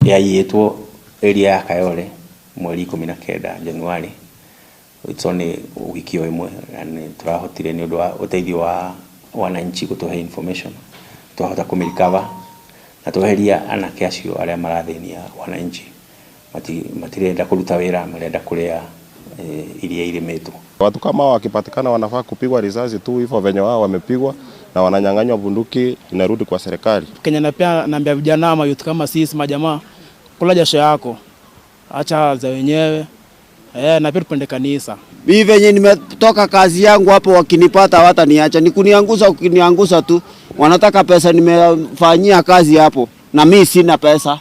Yaiyĩtwo area ya Kayole mweri 19 January. It's only wiki o ĩmwe na nĩ tũrahotire nĩ ũndũ wa ũteithio wa wananchi gũtũhe information, twahota kũmĩrecover na tweheria anake acio arĩa marathĩnia wananchi. Matirenda kũruta wĩra, marenda kũrĩa iria irĩmĩtwo. Watu kama hao wakipatikana wanafaa kupigwa risasi tu hivyo venye wao wamepigwa na wananyang'anywa bunduki, inarudi kwa serikali. Kenya na pia naambia vijana ama youth kama sisi majamaa, kula jasho yako, acha za wenyewe, na pia tupende kanisa. Mimi venye nimetoka kazi yangu hapo, wakinipata hawataniacha, ni kunianguza, kunianguza tu. Wanataka pesa nimefanyia kazi hapo, na mi sina pesa.